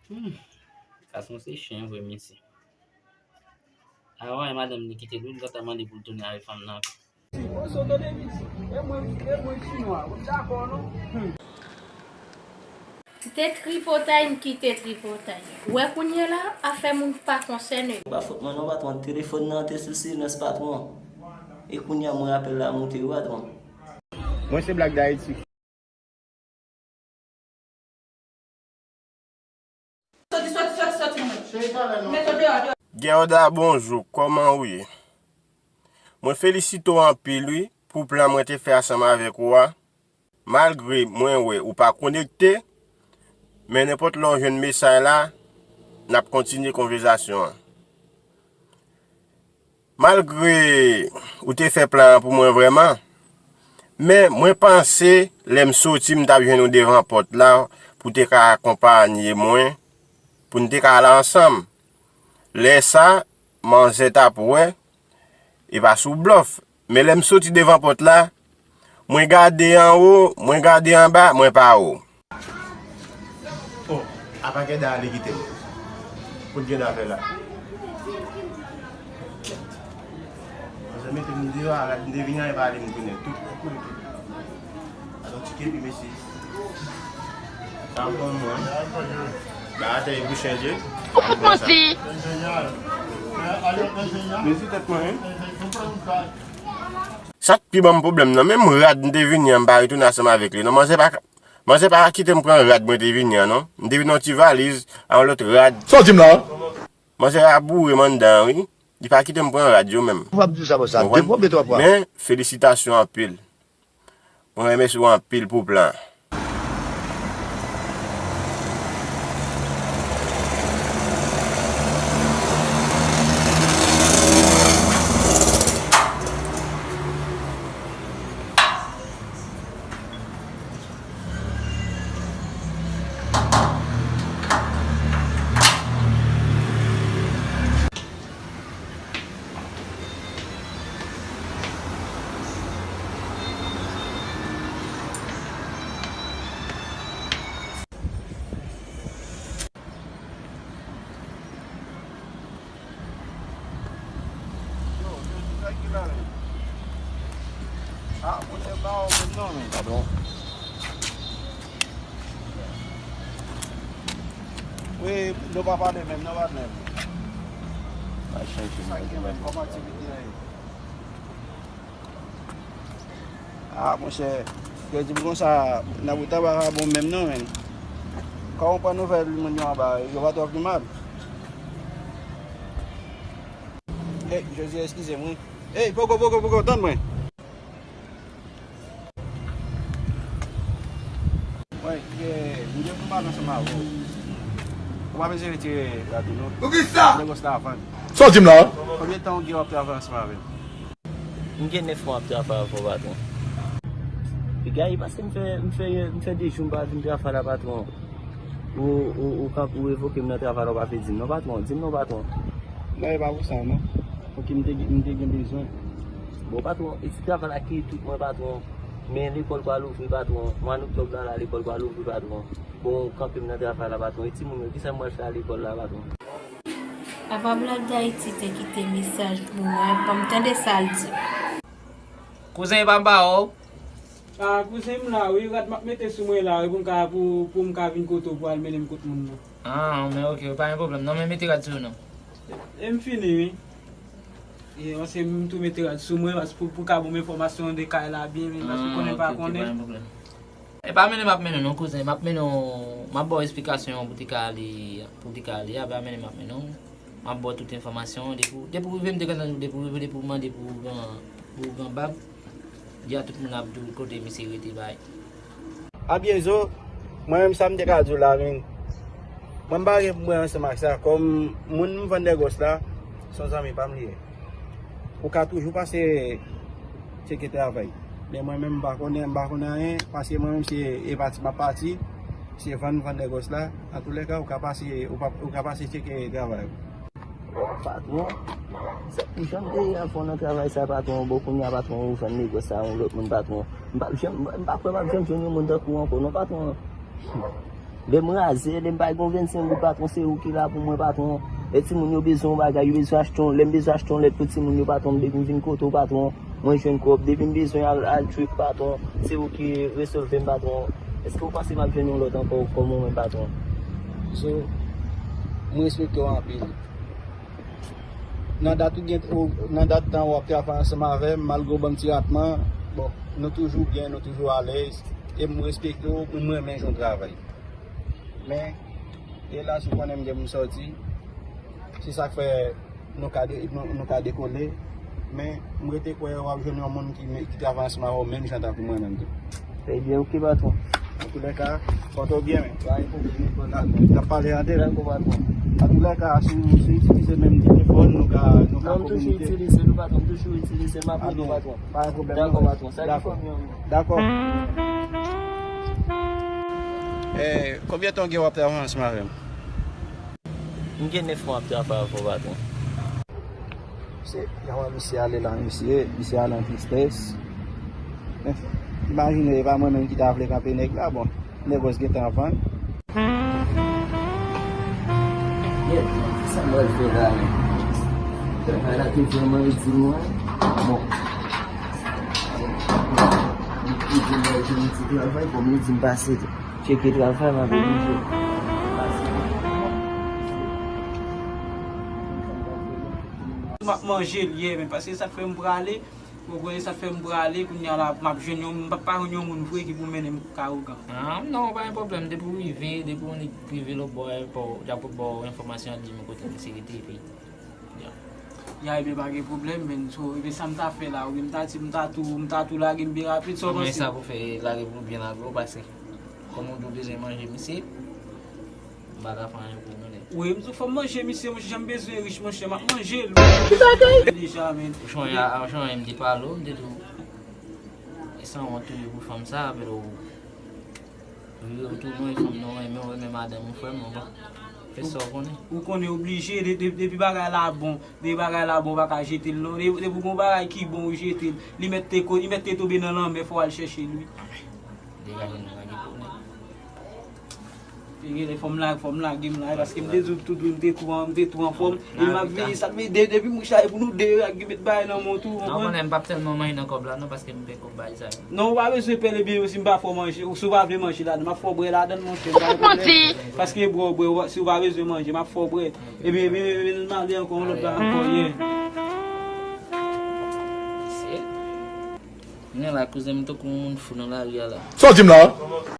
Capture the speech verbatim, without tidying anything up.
Hmm. Gason se chen vre, mesye. Avan, e madanm li kite l, wi, li gentan mande pou l tounen avèk fanm nan ankò. Kite tripotay, m kite tripotay. Ou wè kounye la, afè moun pa konsène m. Pa fòt mwen non, patwon. Telefòn nan te sou silans, patwon. E kounye a, m wè apèl la moute, wi, patwon. Mwen se Black D'Haïti. Guerda, bonjou, kòman ou ye? Mwen felisite w anpil wi pou plan mwen te fè ansanm avèk ou a. Malgre mwen wè ou pa konekte, men nenpòt lè w jwenn mesaj la, n ap kontinye konvèsasyon an. Malgre ou te fè plan an pou mwen vrèman, men mwen panse lè m soti m t ap jwenn ou devan pòt la pou te ka akonpanye mwen, pou n te ka al ansanm. Lè sa, manzè t ap wè, e pa sou blòf. Men lè m soti devan pòt la, mwen gade anwo, mwen gade anba, mwen pa wè w. Oh, apa Guerda ale kite m. Kot Guerda fè la? Manzè mete m deyò a, rad m te vini an, e pa ale m tounen. Tout, tout, tout. Alò, tike pi mesye. Sa ap ban mwen. Ba atè e bouch endye. Ou fout manti. Mezi tèt mwen, wi. Sa k pi ban m pwoblèm nan, menm rad m te vini an, m pa retounen ansanm avèk li non. Manzè pa, manzè pa kite m pran rad mwen te vini an non. M te vin yon ti valiz a yon lòt rad. Sa w di m la? Manzè a boure m anndan an wi. Li pa kite m pran rad yo menm. Ou p ap di sa konsa. De fwa oubyen twa fwa. Men, felisitasyon anpil. Mwen remèsye w anpil pou plan an. Yo, yo di sa ki la menm. Ah, monchè, m pa wè w menm non, men. Padon. Wi, nou pa pale menm non, patnè m. Sa k gen menm kòm aktivite a ye? Ah, monchè, yo di m konsa, Nabouta pa ka bon menm non, menn. Kòman w pran nouvèl moun yo anba, yo pa twò pi mal? Ey, Jezi, eskize m, wi. Ey, poko, poko, poko, tann mwen. Mwen, m gen pou m pale ansanm avè w. Ou pa bezwen retire rad ou non. Poukisa? Negòs la vann. Sa w di m la? Konbyen tan w gen w ap travay ansanm avè l? M gen nèf mwa ap travay avè w, patwon. Piga e paske m fè, m fè, m fè de jou m pa vin travay la, patwon. Ou, ou, ou kanpe, ou revoke m nan travay la, ou pa vle di m non, patwon. Di m non, patwon. Non, e pa pou sa, non. Fòk m te, m te gen bezwen. Bon, patwon, e ti travay la ki tout mwen, patwon. Men lekòl pral ouvri, patwon. Mwa oktòb la, la, lekòl pral ouvri, patwon. Bon, ou kanpe m nan travay la, patwon. E timoun yo, kisa m pral fè a lekòl la, patwon? Apa Black D'Haïti te kite mesaj pou mwen, ban m tande sa l di. Kouzen, epa m pa wè w? Ah, kouzen, m la wi, rad m ap mete sou mwen la wi, pou m ka, pou, pou m ka vin kote w pou al mennen m kot moun nan. Ah, men ok, pa gen pwoblèm. Non, men mete rad sou ou non. E m fini wi. E, paske m tou mete rad sou mwen, paske pou, pou ka ban m enfòmasyon de kay la byen, men paske konnen m pa konnen. E pa mennen m ap mennen w non, kouzen. M ap mennen w, m ap ba w esplikasyon pou w te ka ale, pou w te ka ale a, pa mennen m ap mennen w. M ap ba w tout enfòmasyon. Depi w, depi w rive, m te gentan di w, depi w rive, depi w mande pou ougan, pou ougan bab, di a tout moun ap di w kote misye rete bay. A byen zo, mwen menm sa m te ka di w la, men mwen m pa gen pou mwen ansanm ak sa. Kòm moun m vann Nègòs la, se yon zanmi pa m li ye. Ou ka toujou pase tcheke travay. Men mwen menm m pa konnen, m pa konnen anyen, paske mwen menm se e pati m ap pati, se vann m vann Nègòs la. Antoulèka, ou ka pase, ou pa, ou ka pase tcheke travay ou. Patwon, sa, m janm te avè w nan travay sa, patwon. Bon, kounye a, patwon, ou vann Nègòs sa a yon lòt moun, patwon. M pa janm, m pa kwè m ap janm jwenn yon moun tankou w ankò, non, patwon. Lè m raze, lè m pa gen yon vennsenk goud, patwon, se ou ki la pou mwen, patwon. Lè timoun yo bezwen yon bagay, yo bezwen achte yon, lè m bezwen achte yon lèt pou timoun yo, patwon, depi m vin kote w, patwon, mwen jwenn kòb. Depi m bezwen al, al trip, patwon, se ou ki resevè m, patwon. Èske w panse m ap jwenn yon lòt ankò kòm ou menm, patwon? So, mwen respekte w anpil. Nan dat ou gen, ou, nan dat tan w ap travay ansanm avè m, malgre w ban m ti ratman, bon, nou toujou byen, nou toujou alèz, e m respekte w, e m renmen jan w travay. Men, elas, ou konnen m gen pou m sòti, se sa k fè nou ka de-, nou, nou ka dekole, men m rete kwè w ap jwenn yon moun ki, ki travay ansanm avè w menm jan tankou mwen menm tou. Ebyen, oke, patwon. Antoulèka, pòte w byen, men. Pa gen pwoblèm, non, patwon. N ap pale tande. Dakò, patwon. Antoulèka, si w, si w itilize menm telefòn, nou ka, nou ka kominike. Non, m toujou itilize l, patwon, m toujou itilize l, m ap rele w, patwon. Pa gen pwoblèm, non. Dakò, patwon. Salut, fanmi an. Dakò. Eh, konbyen tan w gen w ap travay ansanm avè m? M gen nèf mwa ap travay avè w, patwon. Se, jan wè misye ale la, mesye, misye ale an tristès. Men, imajine, e pa mwen menm ki ta vle kanpe nèg la, bon, nègòs gentan vann. Yè, sa m pral fè la, men? Travay la te vrèman itil mwen. Bon. Li te di m al jwenn yon ti travay, bon, li di m pase tcheke travay, m ap oblije. M ap manje l yè, men paske sa k fè m prale, ou konnen sa k fè m prale, kounye a la, m ap jwenn yon, m p ap pa jwenn yon moun vre ki pou mennen m Kawogan. Ah, non, pa gen pwoblèm, depi w rive, depi w rive lòtbò ayewopò, y ap ba w enfòmasyon an, di m kote misye rete, epi, ya. Ya, ebyen, pa gen pwoblèm, men, so, ebyen, sa m ta fè la, oubyen m ta di, m ta tou, m ta tou lage m byen rapid, sa w panse? Men sa pou fè lage pou byen lage w, paske, kòm ou di w bezwen manje, misye, m pa ka fè anyen pou ou, men. Wi, m di w fò m manje, misye, monchè, jan m bezwen rich, monchè, m ap manje l. Ki bagay? Deja, men. Ou sonje, ou sonje, m te pale w, m te di w, e sanwont ou ye pou fanm sa, apre w vire w tounen, fanm nan renmen w, renmen madanm ou, frè m, ou pa fè sa w konnen. Ou konnen oblije, de-, de-, depi bagay la bon, depi bagay la bon, ou pa ka jete l, non. De-, depi w gon bagay ki bon, ou jete l. Li mèt te ko-, li mèt te tonbe nan lanmè, fò w al chèche l, wi. Degaje nou, pa gen pwoblèm. Gen lè fò m lage, fò m lage m la, paske m te di w tout, m te tou an, m te tou anfòm. E m ap veye, sa vle di, depi m chaje pou nou de, ak met bagay nan men w tou, ou konprann? Non, konnen m p ap tèlman manje nan kòb la, non, paske m pè kòb bagay sa yo. Non, ou pa bezwen pè l, ebyen, si m pa fè w manje, ou si w pa vle manje ladan, m ap fè w bwè ladan l, monchè, m pa gen pwoblèm. Paske bwè, bwè, si w pa bezwen manje, m ap fè w bwè. Ebyen, ebyen, ebyen, m ale ankò, yon lòt la ankò, ye. Mesye. Mwen la, kouzen m tankou yon moun fou nan lari a la. Sa w di m la?